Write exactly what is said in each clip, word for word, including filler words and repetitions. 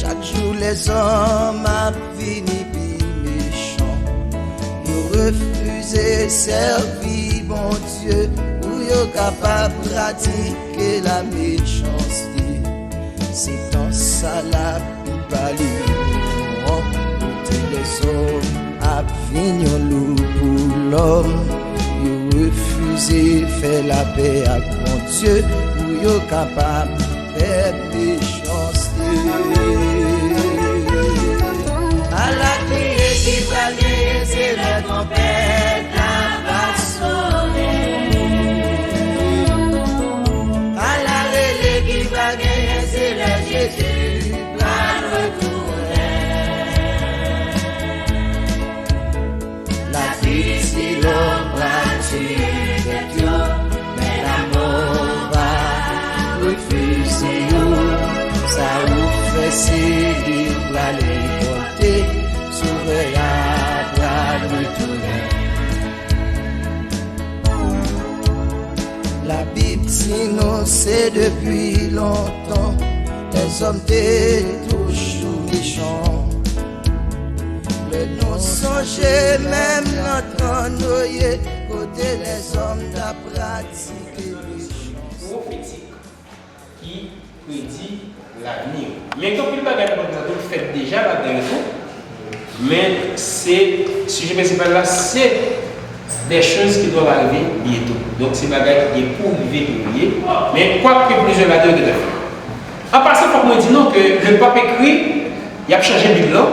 Chak jou lèzòm ap vini pi mechan. Yo refize sèvi Bondye pou yo kapab pratike lamechanste. Se tan sa Labib pale nou an, kote lèzòm ap vin yon lou pou lòm. Yo refize fè lapè ak Bondye pou yo kapab pèp mechanste. Ala kriye ki pral genyen, se lè twonpèt la va sonnen. Ala rele ki pral genyen, se lè Jezi pral retounen. Lavi se lòm pral tiye tèt yo, men lanmò va refize yo. Sa ou fè se li ou pral rekòlte, Sovè a pral retounen. Labib di nou se depi lontan lèzòm te toujou mechan. Lè nou sonje menm nan tan Noye, kote lèzòm t ap pratike mechanste. Pwofetik ki predi lavni. Men gen anpil bagay nan Bib la tou k fèt deja ladan yo tou. Men se sijè prensipal la, se des choses qui doivent arriver bientôt. Donk se bagay ki gen pou rive, pou rive. Men kwak ke plizyè ladan yo gentan fèt. An pasan, fòk mwen di nou ke le pap ekri, y ap chanje Bib lan.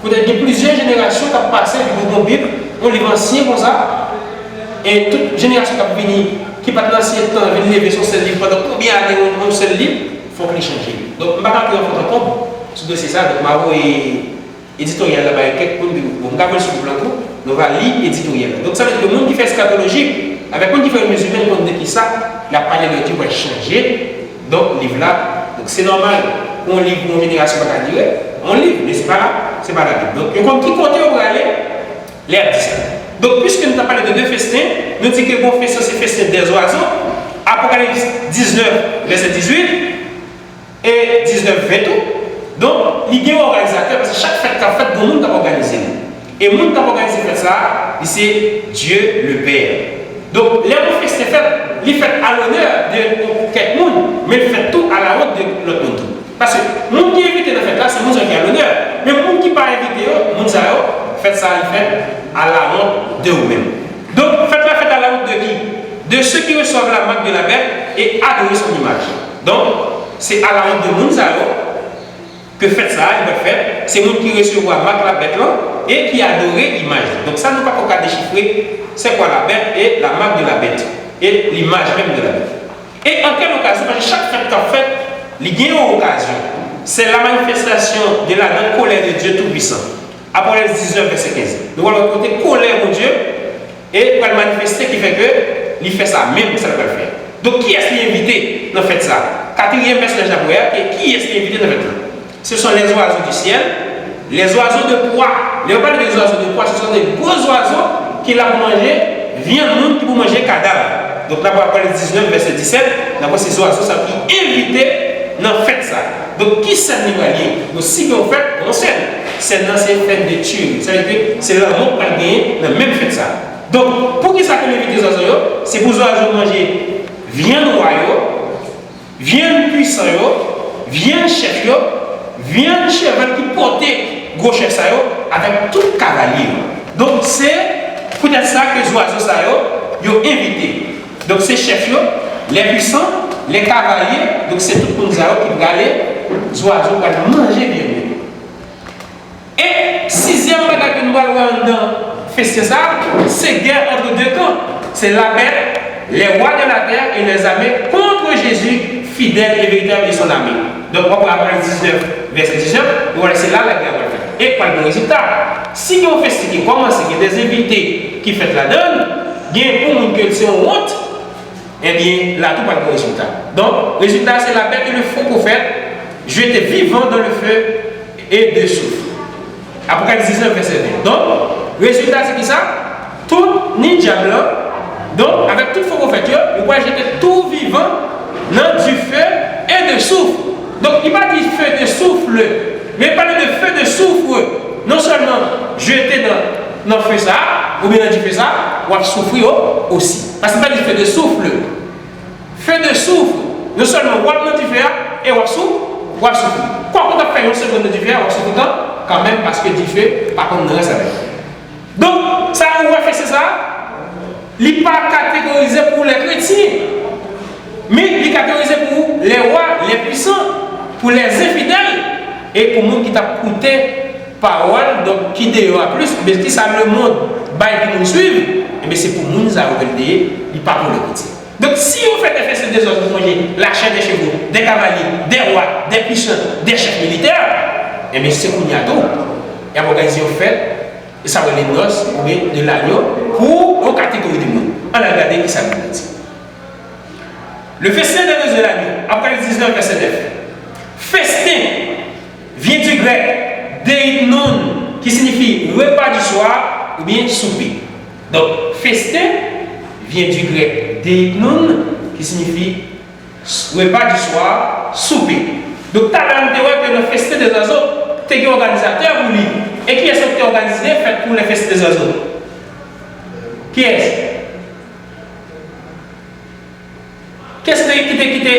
Poutèt gen plizyè jenerasyon k ap pase, epi pou gon Bib, yon liv ansyen konsa, e tout jenerasyon k ap vini, ki pa t nan ansyen tan, vin leve sou yon sèl liv pandan konbyen ane, yon, yon sèl liv, fòk li chanje. Donk, m pa ka kite yon fòt ankò sou dosye sa, donk m a voye editoryal la bay kèk moun, bon, m ka voye l sou gwoup lan tou, nou va li editoryal la. Donk, sa vle di ke moun ki fè eskatoloji, avèk moun ki fè rezoumé, konn de kisa l ap pale lè yo di pral chanje, donk, liv la. Donk, se nòmal pou yon liv pou yon jenerasyon pa ka dire, yon liv, men se pa, se pa Labib. Donk, yo konn ki kote yo prale, lè y ap di sa. Donk, piske nou t ap pale de de festen, nou di ke gon festen, se festen dè zwazo, Apokalips diznèf, vèsè dizuit, e diznèf ven tou. Donk, li gen yon òganizatè, paske chak fèt k ap fèt, gon moun k ap òganize l. E moun k ap òganize fèt sa a, li se Dieu le Père. Donk, lè yon festen fèt, li fèt a lonè de kèk moun, men l fèt tou a lawont de lòt moun tou. Paske moun ki envite nan fèt la, se moun sa yo ki a lonè. Men moun ki pa envite yo, moun sa yo, fèt sa a, li fèt a lawont de ou menm. Donk, fèt la fèt a lawont de ki? De ceux qui reçoivent la marque de la bête et adorent son image. Donk, se a lawont de moun sa yo ke fèt sa a, li pral fèt. Se moun ki resevwa mak la bèt lan e ki adore imaj li. Donk, sa nou pako ka dechifre, c'est quoi la bête et la marque de la bête et l'image même de la bête. E an kèl okazyon? Paske chak fèt k ap fèt, li gen yon okazyon. C'est la manifestation de la grande colère de Dieu Tout-Puissant. Apokalips diznèf, vèsè kenz. Nou pral wè kote kolè Bondye e pral manifeste, ki fè ke li fè sa menm, sa l pral fè. Donk, kiyès li envite nan fèt sa? Katriyèm pèsonaj n ap wè a, e kiyès li envite nan fèt la? Ce sont les oiseaux du ciel, les oiseaux de proie. Lè yo pale de zwazo de pwa, se sont des gros oiseaux ki la pou manje vyann moun, ki pou manje kadav. Donk, n ap wè Apokalips diznèf, vèsè disèt, n ap wè se zwazo sa ki envite nan fèt sa. Donk, ki sèn li pral ye? Donk, si gen yon fèt, yon sèn. Sèn nan se fèt de tyeri. Sa vle di ke se lanmò k pral genyen nan menm fèt sa. Donk, poukisa ke l envite zwazo yo? Se pou zwazo manje vyann wa yo, vyann pwisan yo, vyann chèf yo, vyann cheval ki pote gwo chèf sa yo, avèk tout kavalye yo. Donk, se poutèt sa ke zwazo sa yo, yo envite. Donk, se chèf yo, les puissants, les cavaliers, donk, se tout moun sa yo ki prale, zwazo pral manje vyann yo. E sizyèm bagay ke nou pral wè anndan festen sa a, se guerre entre deux camps. C'est la bête, les rois de la terre et leurs armées contre Jésus, fidèle et véritable, et son armée. Donk, w ap wè Apokalips diznèf, vèsè diznèf, nou wè se la lagè a pral fèt. E pral gen rezilta. Si gen yon festen ki kòmanse, gen de envite ki fèt ladan l, gen pou moun ke se yon wont, Ebyen, la tou pral gen rezilta. Donk, rezilta se la bête et le faux prophète jetés vivants dans le feu et de soufre. Apokalips diznèf, vèsè ven. Donk, rezilta se kisa? Tout, ni dyab lan, donk, avèk tout fo pwofèt yo, yo pral jete tou vivan nan dife e de souf. Donk, li pa di feu de soufre, men li pale de feu de soufre. Non sèlman jete nan, nan feu sa, oubyen nan dife sa, w ap soufri o-, osi. Paske li pa di feu de soufre. Feu de soufre, non sèlman w ap nan dife a, e w ap sou-, w ap soufri. Kwak ou t ap fè yon segonn nan dife a, w ap soufri kan, kanmenm, paske dife pa konn nan rès avè l. Donk, sa ou wè feu sa, li pa kategorize pou lè kretyen, men li kategorize pou lè wa, lè pwisan, pou lè enfidèl, e pou moun ki t ap koute pawòl, donk ki deyò a plis, men ki sa lemonn bay pou moun swiv, enben se pou moun sa yo ke l te ye, li pa pou lè kretyen. Donk, si yo fè des fêtes de noces pou manje la chair des chevaux, des cavaliers, des rois, des puissants, des chefs militaires, enben, se kounye a tou, y ap òganize yon fèt, e sa yo rele nòs oubyen de lanyo, pou yon kategori de moun. Ann al gade ki sa Bib la di. Le festin des noces de l'agneau, Apocalypse dix-neuf, verset neuf. Festen vient du grec deipnon, ki siyifi repas du soir oubyen soupe. Donk, festen vient du grec deipnon, ki siyifi repas du soir, soupe. Donk, talè a nou te wè ke nan festen de zwazo, te gen òganizatè pou li. E kiyès ki te òganize fèt pou le festen de zwazo? Kiyès? Kiyès ki te, ki te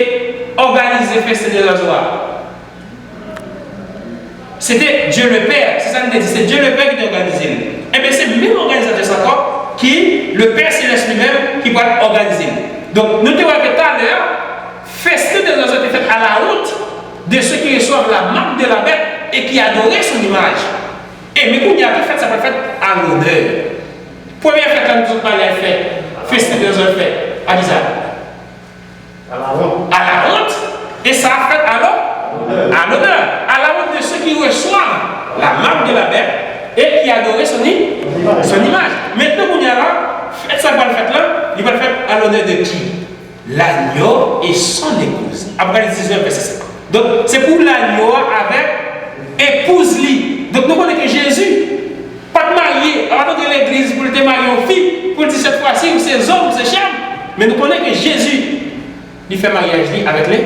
òganize festen de zwazo a? Se te Dieu le Père, se sa n te di, se Dieu le Père ki te òganize l. Enben, se menm òganizatè sa ankò ki le Père Céleste li menm ki pral òganize l. Donk, nou te wè ke talè a, festen de zwazo te fèt à la honte de ceux qui reçoivent la marque de la bête et qui adorent son image. E men kounye a tou fèt sa pral fèt à l'honneur. Premye fèt la nou sot pale a fè, festen de zwazo fèt, a kisa? À la honte. E sa ap fèt à l'hon-, à l'honneur. À la honte de ceux qui reçoivent la marque de la bête et qui adorent son i-, son image. Mentnan kounye a la, fèt sa pral fèt la, li pral fèt à l'honneur de qui? L'agneau et son épouse. Apocalypse dix-neuf, verset sept. Donk, se pou lanyo a avèk epouz li. Donk, nou konnen ke Jezi pa t marye, pa t antre legliz pou l te marye yon fi, pou l di, cette fois-ci, ou se zo m, ou se chè m. Men nou konnen ke Jezi, li fè maryaj li avèk le-,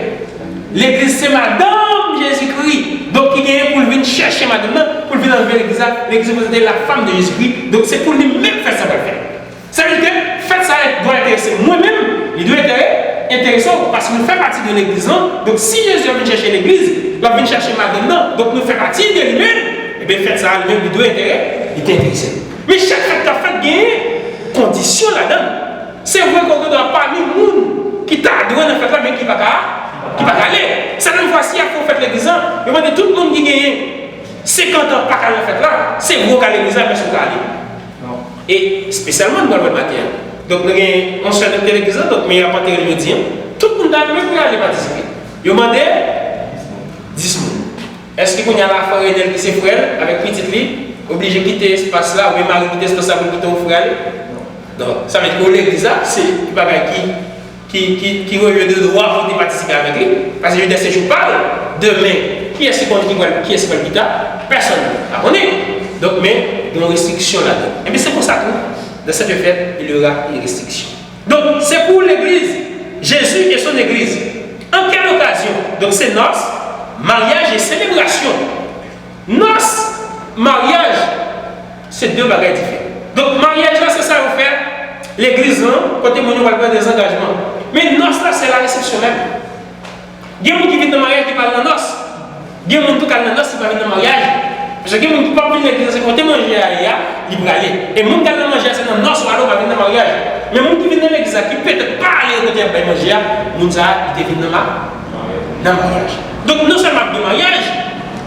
legliz, se madanm Jezikri. Donk, ki genyen pou l vin chèche madanm nan, pou l vin anlve legliz la, legliz reprezante la femme de Jésus-Christ. Donk, se pou li menm fèt sa pral fèt. Sa vle di ke fèt sa a dwe enterese mwen menm, li dwe entere-, enterese w, paske nou fè pati de legliz lan. Donk, si Jezi ap vin chèche legliz, l ap vin chèche madanm nan, donk nou fè pati de li menm, ebyen, fèt sa a, li menm, li dwe entere-, li te enterese l. Men chak fèt k ap fèt, genyen kondisyon ladan l. Se vre ke w gen dwa pami moun ki ta dwe nan fèt la, men ki pa ka, ki pa ka ale. Sèten fwa, si y ap fè yon fèt legliz lan, yo mande tout moun ki genyen senkant an pa ka al nan fèt la, se vre w ka al legliz la, men èske w ka ale? E espesyalman, nou pral wè l maten an. Donk, nou gen yon sè nou te legliz lan, donk, men y ap antere l jodi an. Tout moun ta renmen pou y ale patisipe. Yo mande dis moun. Èske kounye a la, frè Renel ki se frè l avèk pitit li, oblije kite espas la, oubyen mari kite espas la pou l kite yon frè ale? Non. Sa vle di ke legliz la, se yon bagay ki ki, ki, ki revyen de dwa pou te patisipe avèk li, paske li te se jou pa l. Demen, kiyès ki konn ki pral, kiyès ki pral pita? Pèsonn pa konnen. Donk, men, gen yon restriksyon ladan. Ebyen, se konsa tou, dans cette fête, il y aura une restriction. Donk, se pou legliz, Jésus et son église. En quelle occasion? Donk, se nòs, maryaj e selebrasyon. Nòs, maryaj, se de bagay diferan. Donk, maryaj la, se sa yo fè legliz lan, kote moun yo pral pran dezangajman. Men nòs la, se la resepsyon menm. Gen moun ki vin nan maryaj ki pa al nan nòs. Gen moun tou k al nan nòs ki pa vin nan maryaj. Paske gen moun ki p ap vin legliz la, se kote manje a ye a, li prale. E moun k al nan manje a, se nan nòs ou ale, ou pa vin nan maryaj. Men moun ki vin nan legliz la, ki petèt pa ale kote y ap bay manje a, moun sa a, li te vin nan ma-, nan maryaj. Donk, non sèlman ap gen maryaj,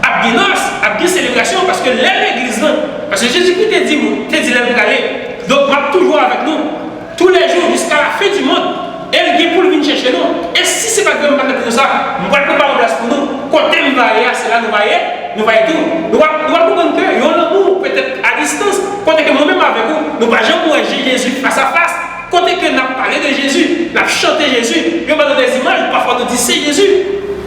ap gen nòs, ap gen selebrasyon, paske lè legliz lan, paske Jezikri te di, te di lè l prale, donk, m ap toujou avèk nou, tous les jours, jusqu'à la fin du monde. E l gen pou l vin chèche nou. E si se pa ke m pa t ap di nou sa, m pral prepare yon plas pou nou. Kote m va ye a, se la nou va ye, nou va ye tou. Nou va, nou va konprann ke yon lanmou petèt a distans, kote ke mwen menm avèk ou, nou pa janm wè je Jezi fas a fas. Kote ke n ap pale de Jezi, n ap chante Jezi, yo ba nou de zimaj, pafwa nou di se Jezi.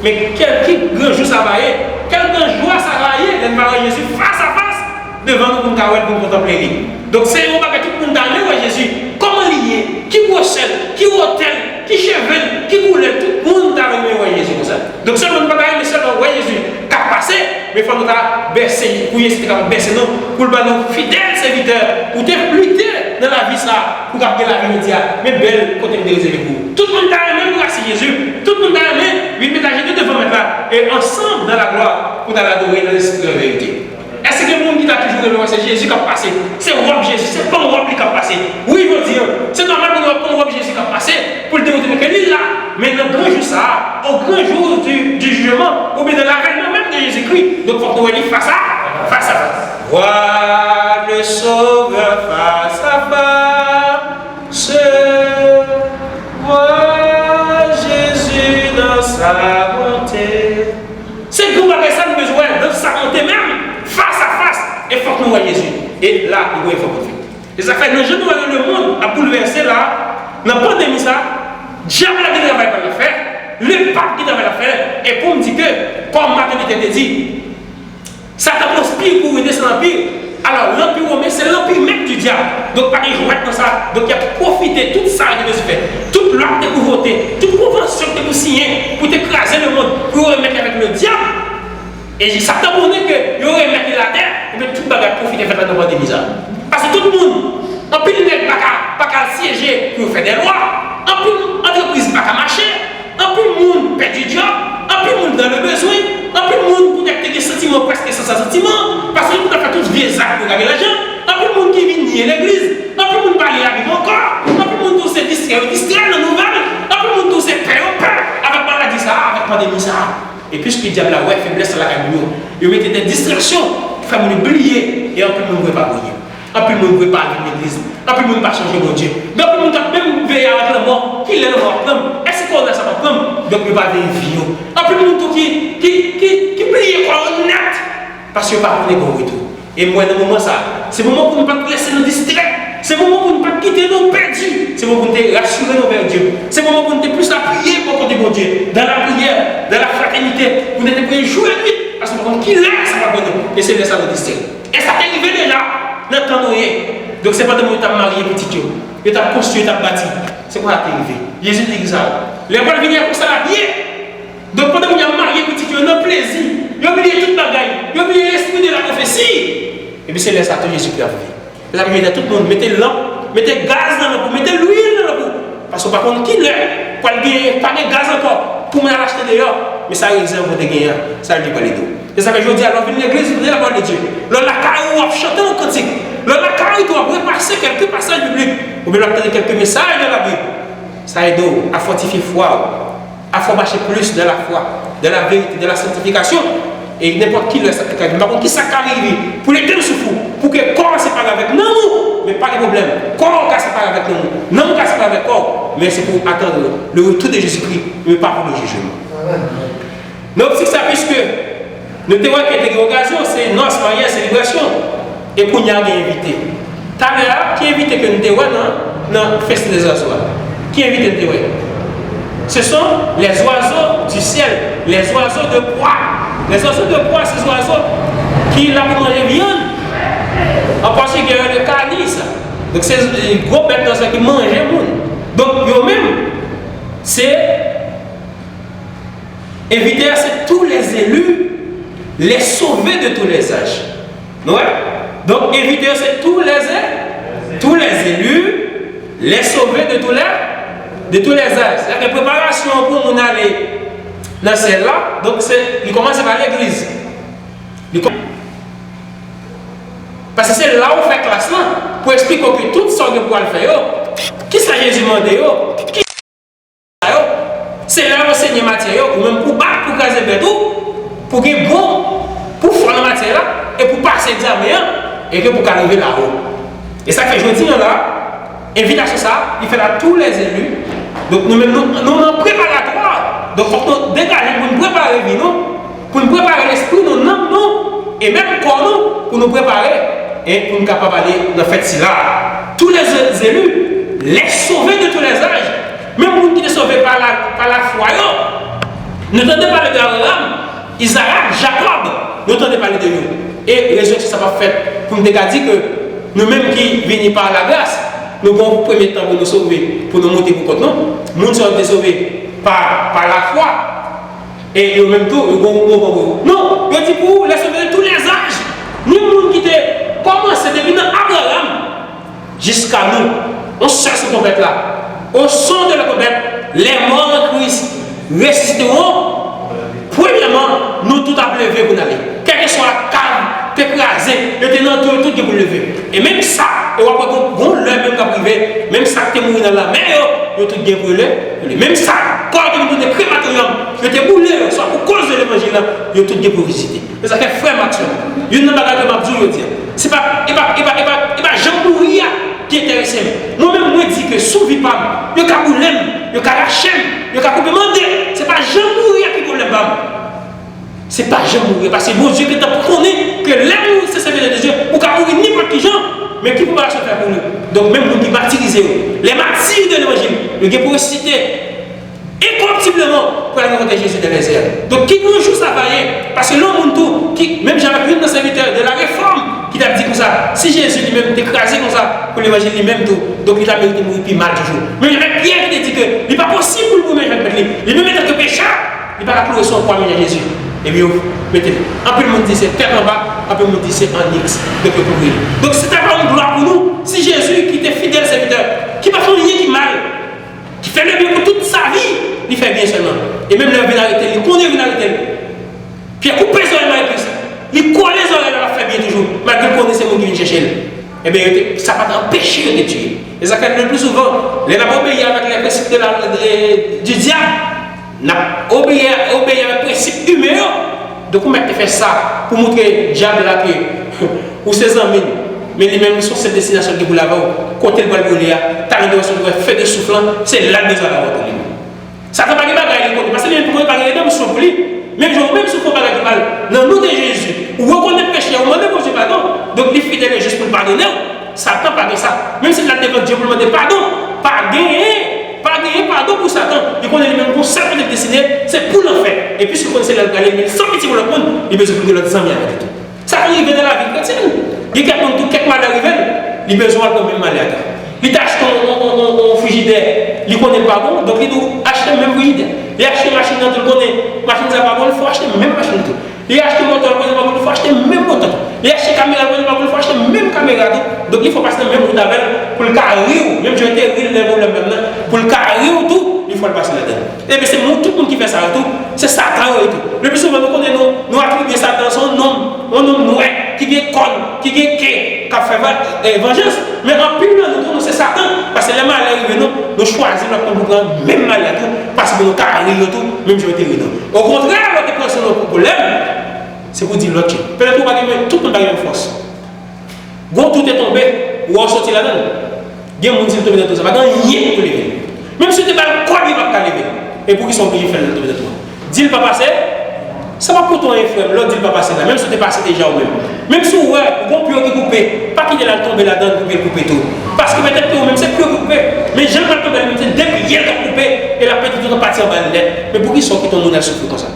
Men kèl ki gran jou sa va ye, kèl gran jwa sa va ye, lè n va wè Jezi fas a fas devan nou pou n ka wè l, pou n kontanple li. Donk, se yon bagay tout moun ta renmen wè Jezi. Kòman li ye? Ki gwosè l? Ki wotè l? Ki cheve l? Ki koulè l? Tout moun ta renmen wè Jezi konsa. Donk, sèlman nou pa ta renmen sèl Pou ta bèse, pou Jezi te kapab bèse nou, pou l ba nou fidèl sèvitè, ou te lite nan lavi sa, pou w ap gen lavi jodi a. Men bèl kote m te rezève pou ou. Tout moun ta renmen pou rasi Jezi, tout moun ta renmen vin met ajenou devan Mèt la, e ansanm nan laglwa, pou n al adore nan lespri e an verite. Èske gen moun ki ta toujou renmen wè se Jezi k ap pase? Se wòb Jezi, se panwòb li k ap pase. Wi, jodi a, se nòmal pou nou wè panwòb Jezi k ap pase, pou l demontre nou ke li la. Men nan gran jou sa a, au grand jour du, du jugement, oubyen nan lavènman menm de Jezikri, donk fòk nou wè li fas a fas. Voir le Sauveur face à face, voir Jésus dans sa bonté. Se gran bagay sa nou bezwen wè, dans sa bonté menm, fas a fas, e fòk nou wè Jezi. E la, li gon efò pou l fèt. E sa fè, nan jan nou wè lemonn ap boulvèse la, nan pandemi sa, dyab la gen travay pa l ap fè, lepap gen travay l ap fè, e pou m di ke, kòm Martin Luther te di, Satan konspire pou redesann anpi. Alò, lanpi women, se lanpi menm di dyab. Donk, pa gen jwèt nan sa. Donk, y ap pwofite tout sa yo te bezwen fè. Tout lwa ki te pou vote, tout konvansyon ki te pou siyen, pou te kraze lemonn, pou yo remèt li avèk ledyab. E Satan konnen ke yo remèt li atè, ebyen tout bagay ap pwofite fèt la nan pandemi sa. Paske tout moun, anpil nèg pa ka, pa ka al syeje pou yo fè dè lwa, anpil antrepriz pa ka mache, anpil moun pèdi djòb, anpil moun dans le besoin, anpil moun poutèt te gen santiman prèske san santiman, paske yo konn ap fè tout vye zak pou yo gade lajan, anpil moun ki vin nye legliz, anpil moun pa li Labib ankò, anpil moun tou se distrè yo distrè nan nouvèl, anpil moun tou se pè yo pè avèk maladi sa a, avèk pandemi sa a. E piske dyab la wè feblès la lakay moun yo, yo mete de distraksyon pou fè moun yo bliye, e anpil moun vre pa priye. Anpil moun vre pa vin legliz. Anpil moun pa sonje Bondye. Gen anpil moun k ap menm veye avèk lanmò. Kilè lanmò ap pran m? Èske kowona sa p ap pran m? Donk, yo pa veye vi yo. Anpil moun tou ki, ki, ki, ki bliye kò yo nèt. Paske yo pa konnen gen yon retou. E m wè nan moman sa, se moman pou nou pa t lese nou distrè. Se moman pou nou pa t kite nou pèdi. Se moman pou nou te rasire nou vè Dye. Se moman pou nou te plis apiye bò kote Bondye, dans la prière, dans la fraternité, pou nou te priye jou e nwit, paske nou pa konn kilè sa va pran nou. E se lè sa nou distrè. E sa te rive deja nan tan Noye. Donk, se pandan moun yo t ap marye pitit yo, yo t ap konstwi, yo t ap bati. Se konsa te rive. Jezi te di sa. Lè pral vini a konsa l ap ye. Donk, pandan moun yo ap marye pitit yo nan plezi, yo bliye tout bagay, yo bliye lespri de la pwofesi. Epi se lè sa tou Jezikri ap vini. Se sa k fè tout moun mete lanp, mete gaz nan lanp ou, mete lwil nan lanp ou. Paske w pa konn kilè pral gen, pa gen gaz ankò pou moun al achte deyò. Men sa rezèv ou te genyen an, sa li pral ede w. Se sa k fè jodi a, lè w vin legliz, ou tande lapawòl de Dye. Lè w lakay ou, w ap chante yon kantik. Lè w lakay ou tou, w ap repase kèlke pasaj biblik, oubyen lè w ap tande kèlke mesaj de Labib. Sa ede w a fòtifye fwa w, a fè w mache plis dans la foi, dans la vérité, dans la sanctification. E nenpòt ki lè sa te ka rive, m pa konn ki sa k ka rive pou l ete l soufri, pou ke kò w separe avèk nanm ou, men pa gen pwoblèm. Kò w ka separe avèk nanm ou, nanm ou ka separe avèk kò w, men se pou w atann le retour de Jésus-Christ, men pa pou le jugement. Nan optik sa, piske nou te wè ke te gen okazyon, se nòs, maryaj, selebrasyon. E kounye a gen envite. Talè a, ki envite ke nou te wè nan, nan Festin dè Zwazo a? Ki envite nou te wè? Ce sont les oiseaux du ciel, les oiseaux de proie. Les oiseaux de proie, se zwazo ki la pou manje vyann. An pòtigè, le carniça. Donk, se gwo bèt nan sa ki manje moun. Donk, yo menm, se Envite a, se tous les élus, les sauvés de tous les âges. Nou wè? Donk, envite yo, se tous les, tous les élus, les sauvés de tous les, de tous les âges. Sètadi ke preparasyon pou moun ale nan syèl la, donk, se, li kòmanse pa legliz. Li kò-, paske se la ou fè klas lan, pou eksplike w ke tout sa w gen pou al fè yo, kisa Jezi mande yo, ki sa yo, se lè yo ansenye matyè yo, ou menm pou bat, pou kraze bèt ou, pou gen bon, pou fò nan matyè la, e pou pase egzamen an, e ke pou ka rive lawo. E sa k fè jodi a la, envitasyon sa, li fèt a tous les élus. Donk nou menm, nou, nou nan preparatwa. Donk fòk nou degaje pou nou prepare vi nou, pou nou prepare lespri nou, nanm nou, e menm kò nou, pou nou prepare, e pou nou kapab ale nan fèt sila. Tous les élus, les sauvés de tous les âges, menm moun ki te sove pa la, pa lafwa yo. Nou tande pale de Abraram, Izarak, Jakòb, nou tande pale de yo. E rezirèksyon sa p ap fèt pou nou te ka di ke nou menm ki vini pa lagras, nou gen yon premye tan pou nou sove, pou nou moute pou kont nou. Moun sa yo te sove pa, pa lafwa. E yo menm tou, yo gen yon moman pou yo. Non, yo di pou ou, les sauvés Jusqu'à nous, on sèl son twonpèt la. Au son de la trompette, les morts en Christ ressusciteront. Premyèman, nou tout ap leve pou n ale. Kèlkeswa kav te kraze, yo te nan twou, yo tout gen pou leve. E menm sa, e w ap wè gon, gon lè menm k ap rive, menm sa k te mouri nan lanmè yo, yo tout gen pou yo leve. Menm sa, kò yo te vin tounen krematoryòm, yo te boule yo, swa pou koz de levanjil la, yo tout gen pou resisite. Se sa k fè frè m ak sè m, youn nan bagay ke m ap di w jodi a, se pa, e pa, e pa, e pa, e pa jan w mouri a ki enterese m. Mwen menm, mwen di ke sou vi pa m, yo ka boule m, yo ka rache m, yo ka koupe m an de. Se pa jan m mouri a ki pwoblèm pa m. Se pa jan m mouri a. Paske Bondye gentan konnen ke lè ou se sèvitè de Dye, ou ka mouri nenpòt ki jan, men ki preparasyon l fè pou ou? Donk, menm moun ki matirize yo, les martyrs de l'évangile, yo gen pou resisite incorruptiblement pour aller rencontrer Jésus dans les airs. Donk, ki gran jou sa va ye? Paske lè yon moun tou, ki, menm jan avèk youn nan sèvitè de la réforme, ki t ap di konsa, si Jezi li menm te kraze konsa pou levanjil li menm tou, donk li ta merite mouri pi mal toujou. Menm jan avèk Pyè ki te di ke li pa posib pou l goumen avèk mèt li. Li menm antanke pechè, li pa ka kloure sou yon kwa menm jan Jezi. Epi yo mete l. Anpil moun di se tèt anba, anpil moun di se annik. Donk yo kouvri li. Donk se ta va yon glwa pou nou si Jezi ki te fidèl sèvitè, ki pa fè anyen ki mal, ki fè lebyen pou tout sa vi, li fè byen sèlman. E menm lè yo vin arete l, li konnen yo vin arete l. Pyè koupe zòrèy Malkis, li kole zòrèy l, l ap fè byen toujou, malgre l konnen se moun ki vin chèche l. Ebyen, yo te, sa pa t anpeche yo te tiye. E sa k fè le pli souvan, lè n ap obeyi avèk les principes de la, de, du diable, n ap obeyi, obeyi avèk prensip imen yo. Donk, ou mèt te fè sa pou montre dyab la ke ou se zanmi l. Men li menm, se yon sèl destinasyon l gen pou l avè w. Kote l pral brule a, talè de wè si w wè fe de souf lan, se la l bezwen al avè w tou li menm. Satan pa gen bagay li konnen, paske li menm tou konnen pa gen redanmsyon pou li. Menm jan ou menm, si w fè yon bagay ki mal nan non de Jezi, ou rekonèt peche a, ou mande Bondye padon, donk li fidèl e jis pou l padone w. Satan pa gen sa. Menm si l al devan Dye pou l mande padon, pa genyen, pa genyen padon pou Satan. Li konnen li menm gon sèl kote l destine, se pou lanfè. E piske l konnen se la l prale, li menm san pitye pou lòt moun, li bezwen pou l gen lòt zanmi avèk li tou. Sa konn rive nan lavi kretyen. Gen kèk moun tou, kèk malè rive l, li bezwen al pran menm malè a tou. Li te achte yon, yon, yon, yon, yon frijidè, li konnen l pa bon, donk li di w achte menm frijidè. Li achte machin nan tou, l konnen machin sa pa bon, l fè w achte menm machin tou. Li achte moto, l konnen l pa bon, l fè w achte menm moto tou. Li achte kamera, l konnen l pa bon, l fè w achte menm kamera tou. Donk li fè w pase nan menm wout avè l pou l ka ri w, menm jan l te ri l lè pwoblèm menm nan, pou l ka ri w tou, li fè w pase ladan l. Ebyen, se moun, tout moun ki fè sa yo tou, se Satan yo ye tou. Le pli souvan, nou konnen nou, nou atribye Satan se yon nonm, yon nonm nwè, ki gen kòn, ki gen ke, k ap fè va-, eh, vanjans. Men anpil nan nou tou, nou se Satan. Paske lè malè rive nou, nou chwazi lòt moun pou pran menm malè a tou, paske nou ka ri yo tou, menm jan yo te ri nou. Okontrè, lè w te pran sou nou pou pwoblèm, se pou di lòt ke petèt ou pa gen, men tout moun pa gen menm fòs. Gon twou te tonbe, ou wè w soti ladan l. Gen moun, si l tonbe nan twou sa, pa gen anyen ki pou leve l. Menm si w te ba l kòd, li p ap ka leve l. E poukisa w oblije fè l tonbe nan twou a? Di l pa pase, sa p ap pote w anyen, frè m, lè w di l pa pase la. Menm si w te pase deja ou menm. Menm si w wè, ou gon pye w ki koupe, pa kite l al tonbe ladan l pou pye l koupe tou. Paske petèt ke ou menm, se pye w ki koupe. Men jan l pral tonbe li menm, se de pye l k ap koupe, e l ap pèdi tout yon pati anba l nèt. Men poukisa w kite yon moun al soufri konsa?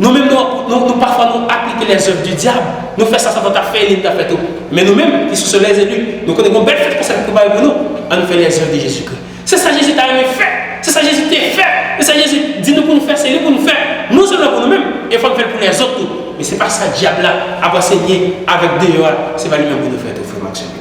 Nou menm, nou, nou, nou, pafwa, nou aplike les œuvres du diable. Nou fè sa Satan t ap fè, li t ap fè tou. Men nou menm, ki sou les élus, nou konnen gon bèl fèt konsa ki prepare pou nou. Ann fè les œuvres de Jésus-Christ. Se sa Jezi ta renmen fè. Se sa Jezi te fè. Se sa Jezi di nou pou nou fè, se li pou nou fè. Non sèlman pou nou menm, e fò n fè l pou lèzòt tou. Men se pa sa dyab la ap ansenye avèk deyò a, se pa li menm pou nou fè tou, frè m ak sè m.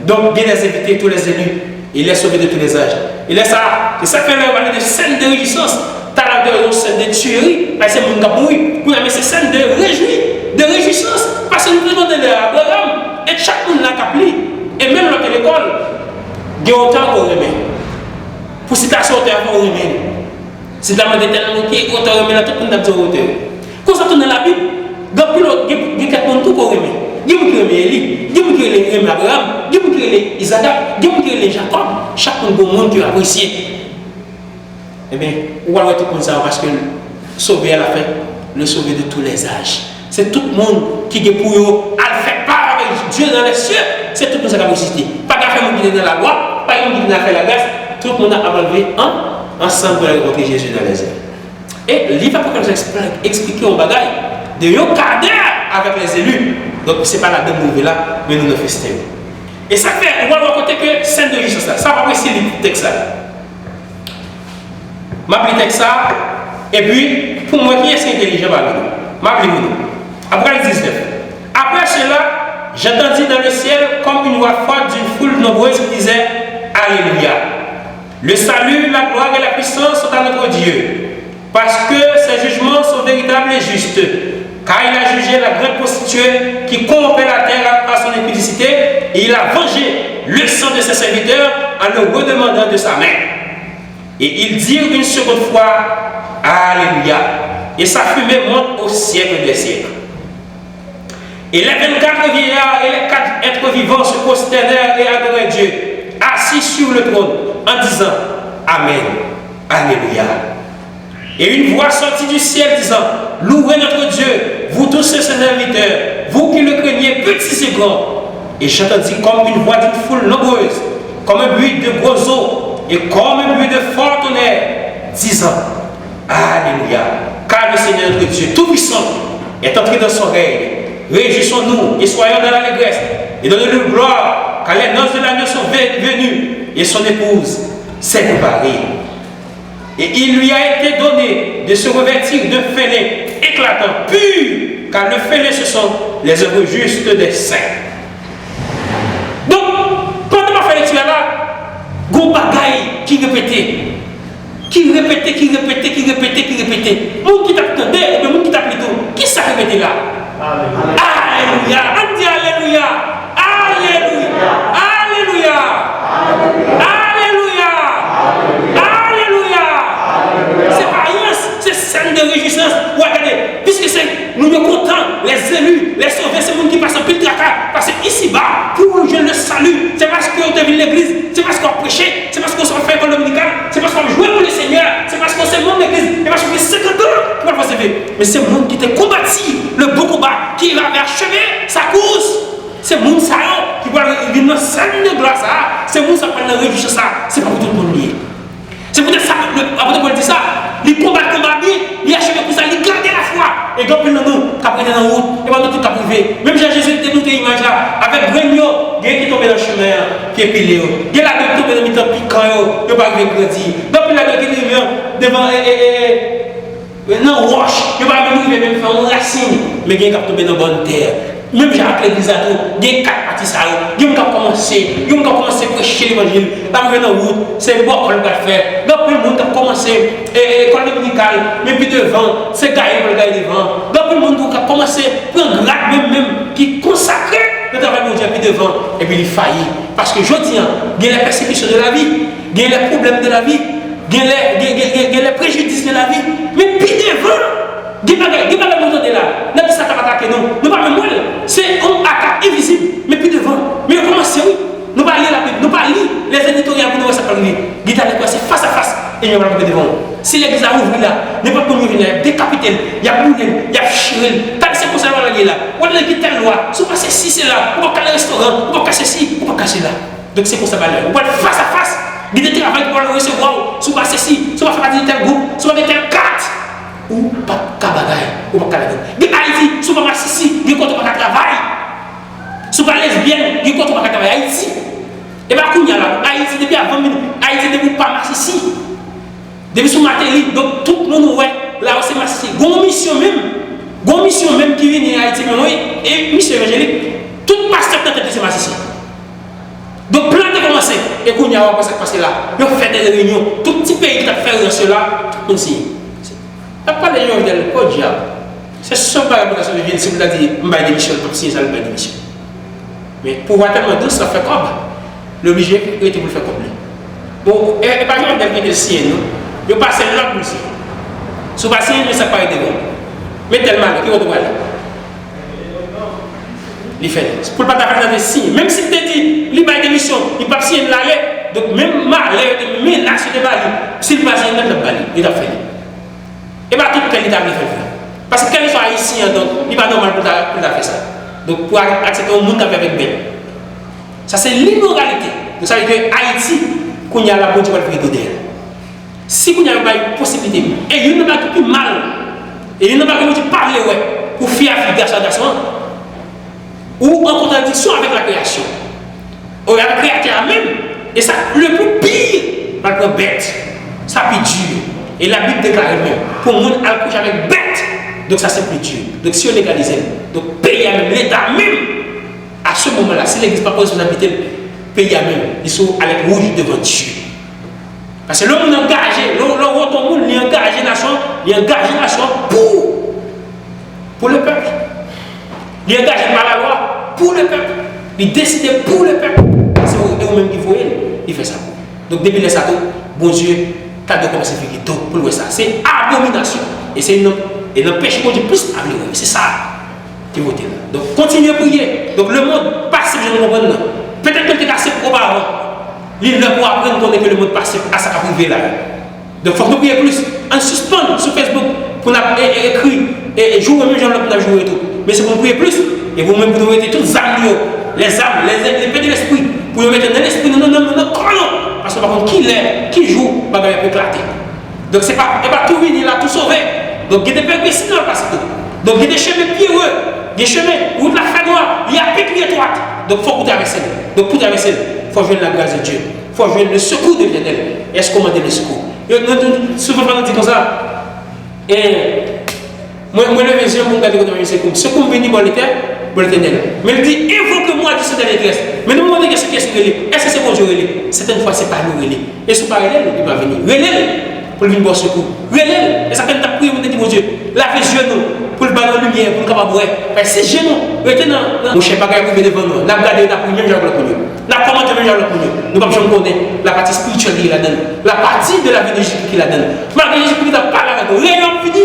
Donc, bien les invités, tous les élus, et les sauvés de tous les âges. E lè sa, e sa k fè lè yo pale de sèn de rejwisans, talè de yon sèn de tiyeri, paske se moun k ap mouri. Kounye a, men se sèn de rejwi, de rejwisans, paske nou te tande lè Abraram, e chak moun la k ap li, e menm lè w te lekòl, gen otè ke w renmen. Pou sitasyon otè a, fò w renmen l. Si w ta mande tèl moun ki otè w renmen la, tout moun t ap di w otè. Konsa tou nan Labib, gen anpil lòt, gen, gen kèk moun tou ke w renmen. Gen moun ki renmen Eli, gen moun ki rele, renmen Abraram, gen moun ki rele Izarak, gen moun ki rele Jakòb. Chak moun gon moun ke yo apresye. Ebyen, ou pral wè tout moun sa yo paske Sovè a l ap fè, le Sauveur de tous les âges. Se tout moun ki gen pou yo al fè pa avèk Dye dans les cieux. Se tout moun sa k ap resisite. Pa gen afè moun ki te nan lalwa, pa gen moun ki te nan afè lagras. Tout moun ap anleve an, ansanm pou al rankontre Jezi dans les airs. E liv Apocalypse eksplike yon bagay de yon kadè avèk les élus. Donk, se pa ladan nou rive la, men nou nan festen yo. E sa k fè, ou pral wè kote ke sèn de jistis la. Sa w ap resite li tèks la. M ap li tèks sa, epi pou m wè kiyès ki entelijan pami nou. M ap li pou nou. Apocalypse diznèf. Après cela, J'entendis dans le ciel comme une voix forte d'une foule nombreuse qui disait, Alléluia. Le salut, la gloire et la puissance sont à notre Dieu, parce que ses jugements sont véritables et justes. Car il a jugé la grande prostituée qui corrompait la terre par son impudicité, et il a vengé le sang de ses serviteurs en le redemandant de sa main. Et ils dirent une seconde fois, Alléluia. Et sa fumée monte au siècle des siècles. Et les vingt-quatre vieillards et les quatre êtres vivants se prosternèrent et adorèrent Dieu, assis sur le trône, en disant, Amen, Alléluia. Et une voix sortit du ciel, disant, Louez notre Dieu, vous tous ses serviteurs, vous qui le craignez, petits et grands. Et j'entendis comme une voix d'une foule nombreuse, comme un bruit de gros eaux, et comme un bruit de fort tonnerre, disant, Alléluia, car le Seigneur notre Dieu Tout-Puissant est entré dans son règne. Réjouissons-nous et soyons dans l'allégresse, et donnons-lui gloire, car les noces de l'agneau sont ve- venues, et son épouse s'est préparée. Et il lui a été donné de se revêtir d'un faiblard éclatant, pur, car le faiblard, ce sont les œuvres justes des saints. Donk, pandan m ap fè lekti a la, gon bagay ki repete. Ki repete, ki repete, ki repete, ki repete. Moun ki t ap tande, oubyen moun ki t ap li tou, ki sa k repete la? Alelouya. Ann di alelouya. Alelouya. Alelouya. Alelouya. Alelouya. Se pa rans, se sèn de rejwisans. W a gade, piske se moun yo kontan, les élus, les sauvés, se moun ki pase anpil traka, pase isiba pou yo jwenn le salut. Se paske yo te vin legliz, se paske w ap preche, se paske w sot fè lekòl dominikal, se paske w ap jwe pou Lesenyè, se paske w se manm legliz, e paske w gen senkant an pou w al fè sèvi. Men se moun ki te konbati le bon combat, qui avait achevé sa course. Se moun sa yo ki pral vin nan sèn de glwa sa a, se moun sa pral nan rejwisans sa a, se pa pou tout moun li ye. Se poutèt sa, le- apot Pòl di sa, li konbat konba byen, li acheve koursa, li gade lafwa. E gen anpil nan nou k ap rete nan wout, e pa nou tout k ap rive. Menm jan Jezi te montre imaj la, avèk grenn yo, gen ki tonbe nan chimen an, ki epile yo. Gen ladan ki tonbe nan mitan pikan yo, yo pa rive grandi. Gen anpil ladan ki rive devan e, e, e, e, nan wòch, yo pa menm rive menm fè yon rasin, men gen k ap tonbe nan bòn tè. Menm jan ak legliz la tou, gen kat pati sa yo. Gen moun k ap kòmanse, gen moun k ap kòmanse preche levanjil, l ap rive nan wout, se bòkò l pral fè. Gen anpil moun k ap kòmanse, e, e, lekòl dominikal, men pi devan, se gaye l pral gaye devan. Gen anpil moun tou k ap kòmanse pran grad menm, menm, ki konsakre nan travay Bondye a pi devan, epi li fayi. Paske jodi a, gen les persécutions de la vie, gen les problèmes de la vie, gen les, gen, gen, gen, gen les préjudices de la vie. Men pi devan, gen bagay, gen bagay nou tande la. N ap di sa t ap atake nou. Nou pa menm wè l. Se yon atak envizib. Men pi devan. Men yo kòmanse, wi. Nou pa li Labib, nou pa li les éditoriales pou nou wè sa k ap rive. Gen ta lè kwè se fas a fas, enmi an pral kanpe devan w. Si legliz la ouvri la, nenpòt moun yo vin la, y ap dekapite l, y ap boule l, y ap chire l. Tande se konsa bagay la ye la. W ap tande gen tèl lwa, si w pa sesi, sela, ou p ap ka al nan restoran, ou p ap ka sesi, ou p ap ka sela. Donk se konsa bagay la ye. Ou pral fas a fas, gen de travay ki pral resevwa w, si w pa sesi, si w pa fè pati de tèl gwoup, si w pa gen tèl kat, ou p ap ka bagay, ou p ap ka ladan. Gen Ayiti, si w pa masisi, gen kote ou pa ka travay. Si w pa lesbyèn, gen kote ou pa ka travay. Ayiti. E pa kounye a la, Ayiti depi avan m vini, Ayiti depi w pa masisi. Depi sou Martelly, donk tout moun ou wè la yo se masisi. Gon misyon menm, gon misyon menm ki vini Ayiti menm, wi, e misyon evanjelik, tout pastè k nan tèt li se masisi. Donk plan te kòmanse, e kounye a w ap wè sa k pase la. Yo fè de reyinyon, tout ti peyi ki t ap fè reyinyon la, tout moun siyen. L ap pale Jovenel, podyab. Se sèl bagay pou ta sove vye l, se pou ta di, m bay demisyon, l p ap siyen sa, l bay demisyon. Men pouvwa tèlman dous, l ap fè kòb. Li oblije rete pou l fè kòb li. Bon, e, e pa Jovenel ki te siyen, non. Yo pase lòd pou l siyen. Si w pa siyen, men sa k pa rete bon. Men tèl malè, ki kote w prale? Li fè l. Pou l pa ta fè l, ta te siyen. Menm si l te di, li bay demisyon, li p ap siyen, l ale. Donk, menm malè yo te, menas yo te ba li, si l pa siyen, l ap ba li. Yo t ap fè li. E pa tout kè li ta vle fè l fè. Paske kèlkeswa ayisyen an, donk, li pa nòmal pou l ta, pou l ta fè sa. Donk, pou ak- aksepte yon moun k ap viv avèk bèt. Sa se limoralite. Donk, sa vle di ke Ayiti, kounye a la, Bondye pral vire do dèyè l. Si kounye a yo bay posiblite, e youn nan bagay ki pi mal, e youn nan bagay Bondye pa vle wè, pou fi a fi, gason a gason an, ou an kontradiksyon avèk la kreyasyon. Ou avèk Kreyatè a menm. E sa le pli pi, pral pran bèt. Sa pi di. E Labib deklare menm, pou moun al kouche avèk bèt. Donk sa se pli di. Donk si yo legalize l, donk peyi a menm, Leta menm, A se moman la, si legliz pa pran responsablite l, peyi a menm, li sou alèt wouj devan Dye. Paske lè yon moun angaje, lè lè w wè yon moun, li angaje nasyon, li angaje nasyon pou, pou le pèp. Li angaje pa lalwa, pou le pèp. Li deside pou le pèp. Se ou, e ou menm ki voye l, li fè sa pou ou. Donk depi lè sa tou, Bondye ta dwe kòmanse vire do pou l wè sa. Se abominasyon. E se nan, e nan peche Bondye plis pa vle wè. Se sa ki vote la. Donk kontinye priye. Donk lemonn pa senp jan nou konprann nan. Petèt ke l te ka senp oparavan. Li lè pou aprann konnen ke lemonn pa senp a sa k ap rive la yo. Donk fòk nou priye plis. Ann sispann sou Facebook pou n ap e- e- ekri e- e joure menm jan lòt moun ap joure tou. Men se pou nou priye plis. E pou nou menm pou nou mete tout zam nou yo, lèzam, lèzènmi de lespri, pou yo mete nan lespri nou, nan nanm nou, nan kò nou. Paske w pa konn ki lè, ki jou bagay ap eklate. Donk se pa, e pa tou vini la, tou sove. Donk gen de pègre sinon l pase tou. Donk gen de chemen pyere, gen chemen, wout la fè nwa, li apik, li etwat. Donk fòk ou travèse l. Donk pou travèse l, fò w jwenn la grâce de Dieu. Fò w jwenn le secours de l'Éternel. Èske w mande le secours? Yo, nou, nou, souvan fwa nou di konsa, e, mwen, mwen leve je m pou m gade kote mwen sekou m. Sekou m vini bò Letè-, bò Letènèl. Men l di, invoquez-moi du sein de la détresse. Men nou mande kèsyon, kèsyon rele. Èske se Bondye rele? Sètèn fwa se pa nou rele. E si w pa rele l, li pa vini. Rele l pou l vin ba w sekou. Rele l. E sa fè n t ap priye, nou te di Bondye, lave je nou, pou l ba nou limyè, pou n kapab wè. Paske si je nou rete nan, nan, monchè, bagay ap rive devan nou. N ap gade, n ap ri menm jan ak lòt moun yo. N ap kòmante menm jan ak lòt moun yo. Nou p ap janm konnen lapati espirityèl ki ladan l. Lapati de la vie de Jezikri ki ladan l. Malgre Jezikri t ap pale avèk nou, reyinyon ap fini,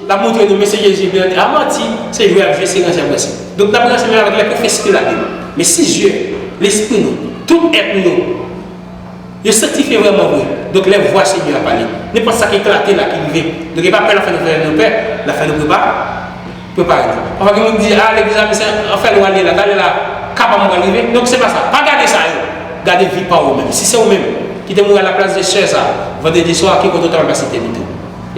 l ap montre nou, mesye Jezi byen a manti, se jwe y ap jwe, se ranse y ap ranse. Donk, n ap ranse menm avèk lè pwofesi de la Bib. Men si je, lespri nou, tout èt nou yo, yo sanktifye vrèman vre. Donk, lè vwa Senyè a pale, nenpòt sa k eklate la, ki rive, donk, e pa pè l ap fè nou fè nou pè, l ap fè nou prepa-, prepare nou. Pafwa, gen moun ki di, a, legliz la, mesye, anfè lwa li ye la, talè la, ka pa m pral rive. Donk, se pa sa. Pa gade sa yo. Gade vi pa w ou menm. Si se ou menm ki te mouri alaplas de sè sa, vandredi swa, ki kote w ta pral pase etènite w?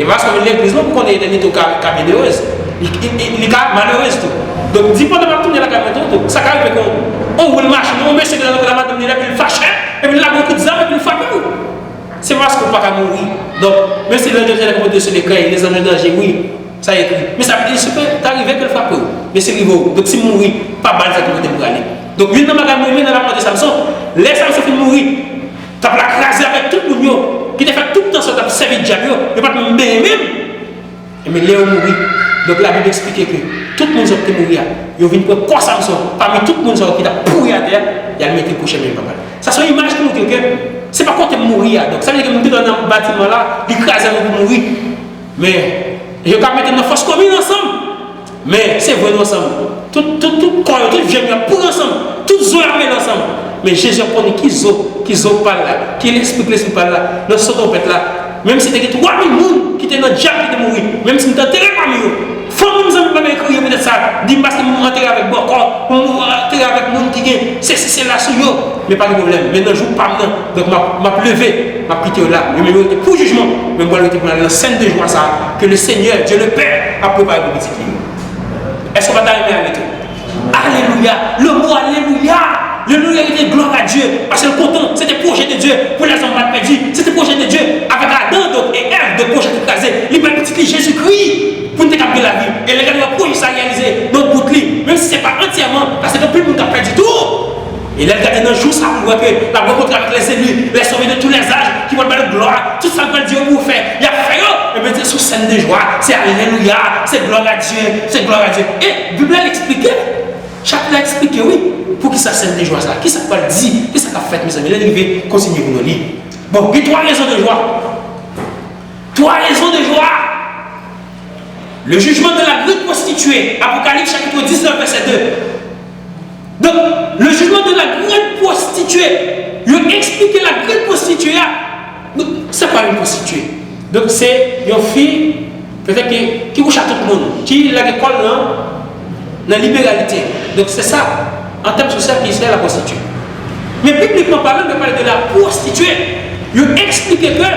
E pa paske w vin legliz non pou konnen etènite w ka, ka byenerez. Li, li, li, li ka malerez tou. Donk, di pandan m ap tounen lakay mwen tou, tou, sa ka rive ke yon, yon woul machin, yon mesye ki nan lakou la, madanm li la, epi l fache, epi l lage yon kout zam, epi l frape w. Se pa paske w pa ka mouri. Donk, menm si l'ange de l'Éternel répond de se l'écueil, les anges de danger, wi, sa ekri. Men sa vle di, se ke ta rive ke l frape w. Men si l rive w, donk si m mouri, pa ba l sa ki pote m prale. Donk, youn nan bagay mwen renmen nan lapwòt de Samson, lè Samson fin mouri, t ap la kraze avèk tout moun yo, ki te fè tout tan sa yo t ap sèvi dyab yo, yo pa t menm benyen menm. Ebyen, lè yo mouri, donk, Labib eksplike ke tout moun sa yo ki te mouri a, yo vin pran kò Samson, pami tout moun sa yo ki t ap pouri atè a, y al mete l pou chèmen papa l. Sa se yon imaj ki montre ke se pa kote m mouri a. Donk, sa vle di ke moun ki te nan batiman la, li kraze avèk pou mouri. Men, yo ka mete n nan fòs komin ansanm. Men, se vre nou ansanm. Tout, tout, tout kò yo, tout vyann yo ap pouri ansanm. Tout zo yo ap mele ansanm. Men Jezi ap konnen ki zo, ki zo pa l la, ki lespri, ki lespri pa l la, nan son twonpèt la. Menm si te gen twa mil moun ki te nan dyab ki te mouri, menm si m te antere pami yo, fanmi m, zanmi m pa dwe kriye poutèt sa, di m paske m antere avèk bòkò, m antere avèk moun ki gen sesi, sela sou yo. Men pa gen pwoblèm. Men nan jou pa m nan, donk m ap, m ap leve, m ap kite yo la. Yo menm yo rete pou jijman, men m pral rete pou m ale nan sèn de jwa sa a ke le Senyè, Dye le Pè, ap prepare pou pitit li yo. Èske w pa ta renmen ale tou? Alelouya! Le mo alelouya! Alelouya rete glwa a Dye, paske l kontan. Se te pwojè de Dye pou lèzòm pa t pèdi. Se te pwojè de Dye avèk Adan, donk, e Èv, de pwojè ki kraze. Li bay pitit li Jezikri pou n te kab gen lavi. E lè gade nan pwojè sa reyalize nan bout li, menm si se pa antyèman, paske gen anpil moun k ap pèdi tou. E lè l gade nan jou sa pou l wè ke l ap rankontre avèk les élus, les sauvés de tous les âges, ki pral ba l glwa, tout sa l pral di yo pou yo fè, y ap fè yo. Ebyen, se sou sèn de jwa, se alelouya, se glwa a Dye, se glwa a Dye. E Bib la eksplike, chak la eksplike, wi, poukisa sèn de jwa sa, kisa k pral di, kisa k ap fèt, mezanmi, lè n rive, kontinye pou nou li. Bon, gen twa rezon de jwa. Twa rezon de jwa. Le jugement de la grande prostituée, Apocalypse chapitre dix-neuf, verset deux. Donk, le jugement de la grande prostituée, yo eksplike la grande prostituée a. Donk, se kwa yon pwostitiye? Donk, se yon fi, petèt ki, ki kouche ak tout moun, ki lage kò l nan, nan liberalite. Donk, se sa, an tèm sosyal, ki se la pwostitiye. Men, biblikman palan, yo pale de la pwostitiye. Yo eksplike ke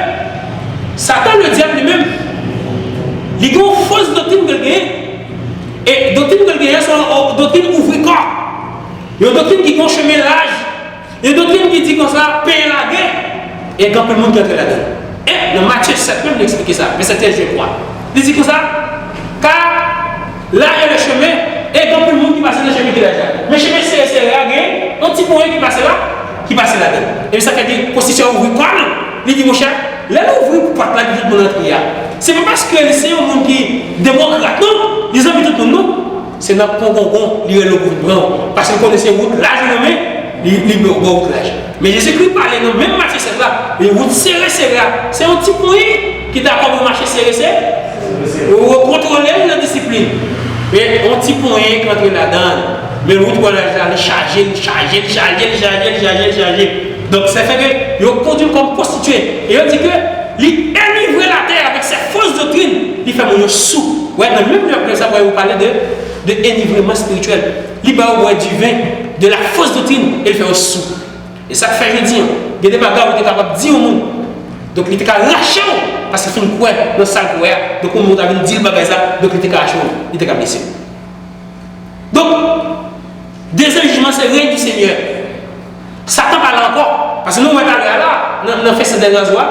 Satan, le dyab, li menm, li gen yon fos doktrin ke l genyen. E doktrin ke l genyen, se yon, yon doktrin ouvri kò. Yon doktrin ki gen yon chemen laj. Yon doktrin ki di konsa, penyen lage, e gen anpil moun ki antre ladan l. E nan Matye sèt menm, li eksplike sa, vèsè trèz, je crois. Li di konsa, car là est le chemin, E gen anpil moun ki pase nan chemen kilaj la. Men chemen sere sere a, gen yon ti ponyen ki pase la, ki pase ladan. Epi sa fè di konstitisyon ouvri kò l, li di, monchè, lè l ouvri pòt la, di tout moun antre a, se pa paske li se yon moun ki demokrat, non, li zanmi tout moun, non. Se nan pongongon li rele w pou vin pran w. Paske l konnen se wout laj ou renmen, li, li ba w wout laj. Men Jezikri pale nan menm Matye sèt la, e wout sere sere a, se yon ti ponyen ki dakò pou mache sere sere, yo kontwole l nan disiplin. Men yon ti ponyen ki antre ladan l. Men wout laj la, li chaje, li chaje, li chaje, li chaje, li chaje, li chaje. Donk, sa fè ke yo kondui l kòm pwostitye. E yo di ke li enivre latè avèk ses fausses doctrines, li fè moun yo sou. Wè, nan menm lè sa, wè, yo pale de, de enivreman espirityèl. Li ba yo bwè diven de la fausse doctrine, e l fè yo sou. E sa k fè jodi an, gen de bagay ou te kapab di yon moun. Donk, li te ka rache w, paske fin kwè nan sa l kwè a. Donk, yon moun ta vin di l bagay sa, donk, li te ka rache w, li te ka blese w. Donk, dezyèm jijman, se rèy di Senyè. Satan pa la ankò. Paske nou wè talè a la, nan, nan festen dè zwazo a,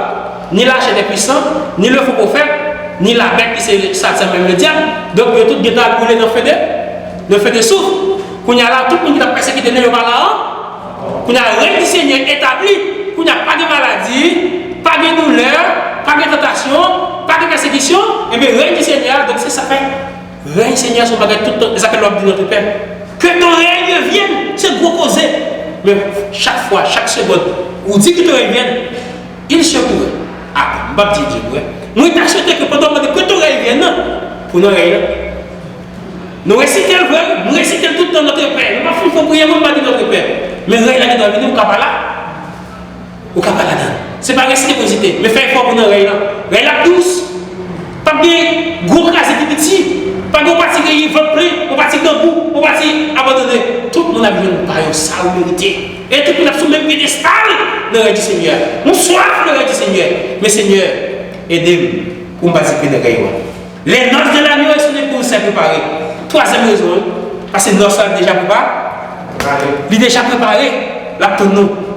ni la chair des puissants, ni le faux prophète, ni la bête ki se Satan menm, le diable. Donk, yo tout gentan al boule nan feu de, nan feu de soufre. Kounye a la, tout moun ki t ap pèsekite nou, yo pa la ankò. Kounye a, rèy di Senyè etabli. Kounye a, pa gen maladi, pa gen doulè, pa gen tantasyon, pa gen pèsekisyon. Ebyen, rèy di Senyè a, donk se sa fè. Rèy Senyè a se yon bagay tout tan, e sa fè lè w ap di notre Père, que ton règne vienne, se gwo koze. Men chak fwa, chak segond, ou di que ton règne vienne, il se pourrait. Ah, m p ap di Dye pourrait. Mwen ta swete ke pandan w mande que ton règne vienne nan, pou nan rèy la. Nou resite l vre, nou resite l tout tan notre Père. Nou pa fin fè priyè, mwen pa di notre Père. Men rèy la ki dwe vini, ou ka pa la. Ou ka pa ladan. Se pa resite pou resite, men fè efò pou nan rèy la. Rèy la ap dous. P ap gen gwo kraze pi piti. Pa gen yon pati ki gen vant plen, yon pati grangou, yon pati abandone. Tout moun ap jwenn pa yo sa yo merite. E tout moun ap sou menm pyedestal nan rèy di Senyè. Nou swaf nan rèy di Senyè. Men Senyè, ede m pou m patisipe nan rèy ou a. Les noces de l'agneau sont pour se préparer. Twazyèm rezon an, paske nòs la deja prepare. Li deja prepare. L ap tann nou.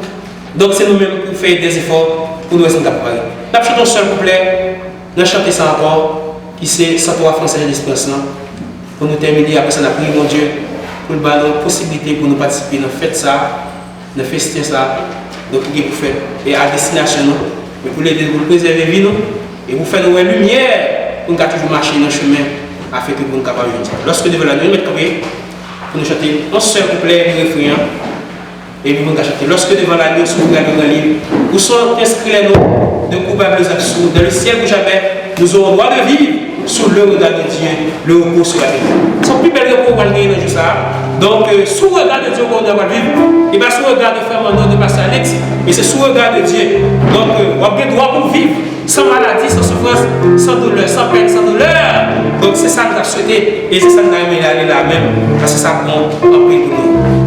Donk, se nou menm pou fè dèzefò pou nou wè si nou ka prepare. N ap chante yon sèl kouplè nan chante sa ankò, ki se San twa Française Espérance lan. Pou nou tèmine, apre sa, n ap priye Bondye pou l ba nou posiblite pou nou patisipe nan fèt sa a, nan festen sa a, donk, ki gen pou fèt, e a destinasyon nou, men pou l ede nou, pou l prezève vi nou, e pou fè nou wè limyè, pou n ka toujou mache nan chemen, afenke pou n kapab jwenn sa. Lorsque devant l'agneau, nou mèt kanpe, pou nou chante yon sèl kouplè epi refren an, epi pou n ka chante. Lorsque devant l'agneau s'ouvrira le grand livre, où sont inscrits les noms de coupables absous, dans le ciel où jamais nous aurons droit de vivre sous le regard de Dieu, le repos sera béni. Se yon pi bèl repo w pral genyen nan jou sa a. Donk, euh, sou rega de Dye ou konnen w pral viv. E pa sou rega de frè Manno, de pastè Alex, men se sou rega de Dye. Donk, euh, w ap gen dwa pou w viv san maladi, san soufrans, san doulè, san pèn, san doulè. Donk, se sa n ta swete, e se sa n ta renmen ale la menm, paske sa bon anpil pou nou.